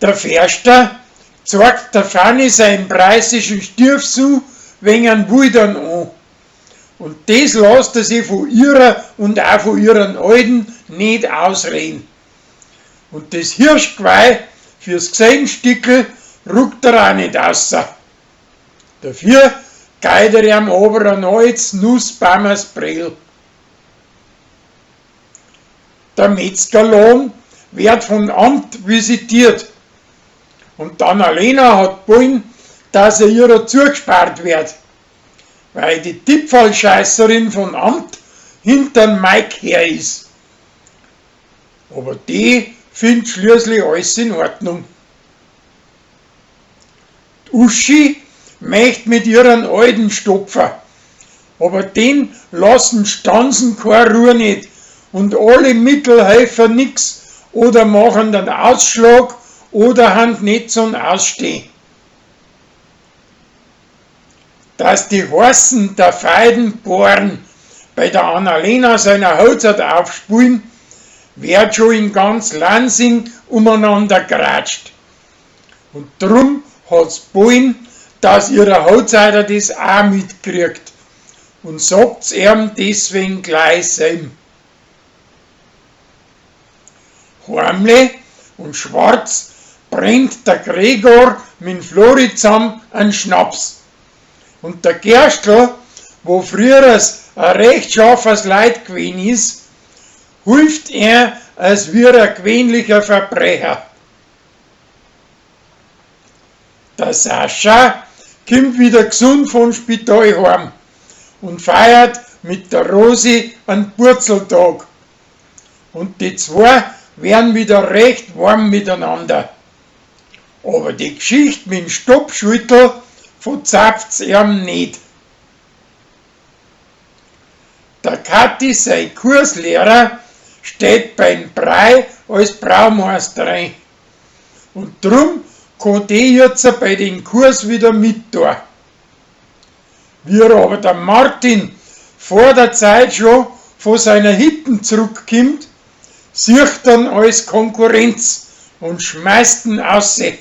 Der Förster zeigt der Fanny seinen preußischen Stiefsohn wegen Wildern an. Und das lässt er sich von ihrer und auch von ihren Alten nicht ausreden. Und das Hirschgeweih fürs Gesellenstückl ruckt er auch nicht außer. Dafür geht er ihm aber ein altes Nussbaumersbrell. Der Metzgerlohn wird vom Amt visitiert. Und die Annalena hat wollen, dass er ihrer zugespart wird, weil die Tipferlscheißerin vom Amt hinterm Mike her ist. Aber die findet schließlich alles in Ordnung. Die Uschi möcht mit ihren alten Stopfer, aber den lassen Stanzen keine Ruhe nicht und alle Mittel helfen nix oder machen den Ausschlag oder han nicht zum Ausstehen. Dass die Horsen der Feiden bohren bei der Annalena seiner Hochzeit aufspulen, wird schon in ganz Lansing umeinander geratscht. Und drum hat's wollen, dass ihre Hochzeiter das auch mitkriegt und sagt's ihm deswegen gleich selb. Heimlich und schwarz brennt der Gregor mit Flori zusammen einen Schnaps. Und der Gerstl, wo früher ein recht scharfes Leid gewesen ist, hilft er als wie ein gewöhnlicher Verbrecher. Der Sascha kommt wieder gesund vom Spital heim und feiert mit der Rosi einen Purzeltag. Und die zwei werden wieder recht warm miteinander. Aber die Geschichte mit dem Stoppschüttel verzapft's ihm nicht. Der Kathi, sein Kurslehrer, steht beim Brei als Braumeister ein. Und drum kann die jetzt bei den Kurs wieder mit da. Wie er aber der Martin vor der Zeit schon von seiner Hitten zurückkommt, sieht dann als Konkurrenz und schmeißt ihn aussehen.